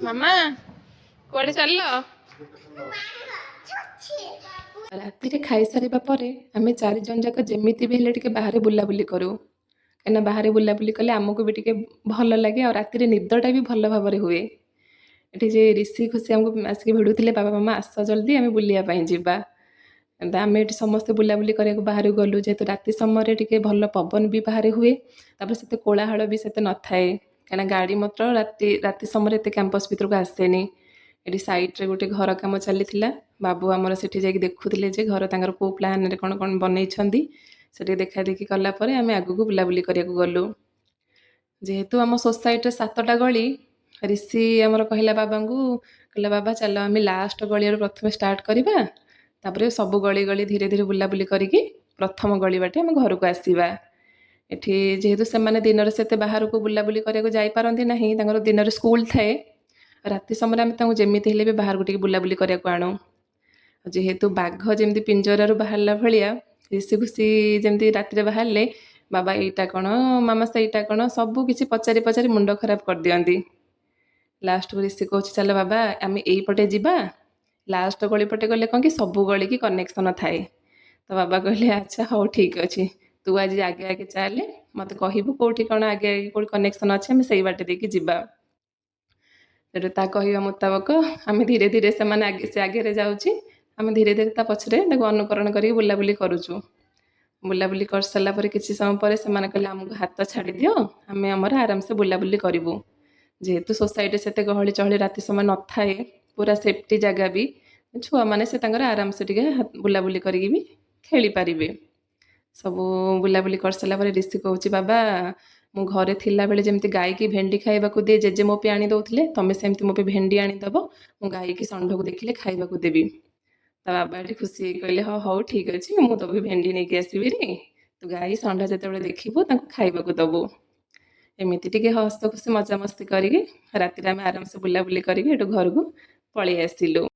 ମାମା, କୁଆଡେ ଚାଲିଲ? ରାତିରେ ଖାଇସାରିବା ପରେ ଆମେ ଚାରିଜଣ ଯାକ ଯେମିତି ବି ହେଲେ ଟିକେ ବାହାରେ ବୁଲାବୁଲି କରୁ, କାହିଁକିନା ବାହାରେ ବୁଲାବୁଲି କଲେ ଆମକୁ ବି ଟିକେ ଭଲ ଲାଗେ ଆଉ ରାତିରେ ନିଦଟା ବି ଭଲ ଭାବରେ ହୁଏ। ଏଠି ଯେ ରିଷି ଖୁସି ଆମକୁ ଆସିକି ଭିଡ଼ୁଥିଲେ, ବାବା ମାମା ଆସ ଜଲ୍ଦି, ଆମେ ବୁଲିବା ପାଇଁ ଯିବା। ତ ଆମେ ଏଠି ସମସ୍ତେ ବୁଲାବୁଲି କରିବାକୁ ବାହାରକୁ ଗଲୁ। ଯେହେତୁ ରାତି ସମୟରେ ଟିକେ ଭଲ ପବନ ବି ବାହାରେ ହୁଏ, ତାପରେ ସେତେ କୋଳାହଳ ବି ସେତେ ନଥାଏ, କାହିଁକିନା ଗାଡ଼ି ମଟର ରାତି ରାତି ସମୟରେ ଏତେ କ୍ୟାମ୍ପସ୍ ଭିତରକୁ ଆସେନି। ଏଠି ସାଇଡ଼୍ରେ ଗୋଟେ ଘର କାମ ଚାଲିଥିଲା। ବାବୁ ଆମର ସେଠି ଯାଇକି ଦେଖୁଥିଲେ ଯେ ଘର ତାଙ୍କର କେଉଁ ପ୍ଲାନ୍ରେ କ'ଣ କ'ଣ ବନେଇଛନ୍ତି। ସେଠି ଦେଖା ଦେଖି କଲା ପରେ ଆମେ ଆଗକୁ ବୁଲାବୁଲି କରିବାକୁ ଗଲୁ। ଯେହେତୁ ଆମ ସୋସାଇଟିରେ 7ଟା ଗଳି, ରିଷି ଆମର କହିଲା ବାବାଙ୍କୁ, କହିଲା, ବାବା ଚାଲ, ଆମେ ଲାଷ୍ଟ ଗଳିରୁ ପ୍ରଥମେ ଷ୍ଟାର୍ଟ କରିବା, ତାପରେ ସବୁ ଗଳି ଗଳି ଧୀରେ ଧୀରେ ବୁଲାବୁଲି କରିକି ପ୍ରଥମ ଗଳି ବାଟେ ଆମେ ଘରକୁ ଆସିବା। ଏଠି ଯେହେତୁ ସେମାନେ ଦିନରେ ସେତେ ବାହାରକୁ ବୁଲାବୁଲି କରିବାକୁ ଯାଇପାରନ୍ତି ନାହିଁ, ତାଙ୍କର ଦିନରେ ସ୍କୁଲ ଥାଏ, ରାତି ସମୟରେ ଆମେ ତାଙ୍କୁ ଯେମିତି ହେଲେ ବି ବାହାରକୁ ଟିକେ ବୁଲାବୁଲି କରିବାକୁ ଆଣୁ। ଯେହେତୁ ବାଘ ଯେମିତି ପିଞ୍ଜରାରୁ ବାହାରିଲା ଭଳିଆ ରିଷି ଖୁସି ଯେମିତି ରାତିରେ ବାହାରିଲେ, ବାବା ଏଇଟା କ'ଣ, ମାମା ସେଇଟା କ'ଣ, ସବୁ କିଛି ପଚାରି ପଚାରି ମୁଣ୍ଡ ଖରାପ କରିଦିଅନ୍ତି। ଲାଷ୍ଟକୁ ରିଷି କହୁଛି, ଚାଲ ବାବା, ଆମେ ଏଇପଟେ ଯିବା, ଲାଷ୍ଟ ଗଳି ପଟେ ଗଲେ କ'ଣ କି ସବୁ ଗଳିକି କନେକ୍ସନ୍ ଥାଏ। ତ ବାବା କହିଲେ, ଆଚ୍ଛା ହଉ, ଠିକ୍ ଅଛି, ତୁ ଆଜି ଆଗେ ଆଗେ ଚାଲେ, ମୋତେ କହିବୁ କେଉଁଠି କ'ଣ ଆଗେ ଆଗେ କେଉଁଠି କନେକ୍ସନ୍ ଅଛି, ଆମେ ସେଇ ବାଟେ ଦେଇକି ଯିବା। ସେଠୁ ତା କହିବା ମୁତାବକ ଆମେ ଧୀରେ ଧୀରେ, ସେମାନେ ଆଗେ, ସେ ଆଗରେ ଯାଉଛି, ଆମେ ଧୀରେ ଧୀରେ ତା ପଛରେ ତାକୁ ଅନୁକରଣ କରିକି ବୁଲାବୁଲି କରୁଛୁ। ବୁଲାବୁଲି କରିସାରିଲା ପରେ କିଛି ସମୟ ପରେ ସେମାନେ କହିଲେ, ଆମକୁ ହାତ ଛାଡ଼ିଦିଅ, ଆମେ ଆମର ଆରାମସେ ବୁଲାବୁଲି କରିବୁ। ଯେହେତୁ ସୋସାଇଟି ସେତେ ଗହଳି ଚହଳି ରାତି ସମୟ ନଥାଏ, ପୁରା ସେଫ୍ଟି ଜାଗା ବି, ଛୁଆମାନେ ସେ ତାଙ୍କର ଆରାମସେ ଟିକେ ବୁଲାବୁଲି କରିକି ବି ଖେଳିପାରିବେ। ସବୁ ବୁଲାବୁଲି କରିସାରିଲା ପରେ ରିଷି କହୁଛି, ବାବା, ମୁଁ ଘରେ ଥିଲାବେଳେ ଯେମିତି ଗାଈକି ଭେଣ୍ଡି ଖାଇବାକୁ ଦିଏ, ଜେଜେ ମୋ ପାଇଁ ଆଣି ଦେଉଥିଲେ, ତମେ ସେମିତି ମୋ ପାଇଁ ଭେଣ୍ଡି ଆଣିଦେବ, ମୁଁ ଗାଈକି ଷଣ୍ଢକୁ ଦେଖିଲେ ଖାଇବାକୁ ଦେବି। ତା ବାବା ଏଠି ଖୁସି ହେଇ କହିଲେ, ହଁ ହଉ, ଠିକ୍ ଅଛି, ମୁଁ ତୋ ପାଇଁ ଭେଣ୍ଡି ନେଇକି ଆସିବି ରେ, ତୁ ଗାଈ ଷଣ୍ଢ ଯେତେବେଳେ ଦେଖିବୁ ତାଙ୍କୁ ଖାଇବାକୁ ଦେବୁ। ଏମିତି ଟିକେ ହସ ଖୁସି ମଜାମସ୍ତି କରିକି ରାତିରେ ଆମେ ଆରାମସେ ବୁଲାବୁଲି କରିକି ଏଠୁ ଘରକୁ ପଳେଇ ଆସିଲୁ।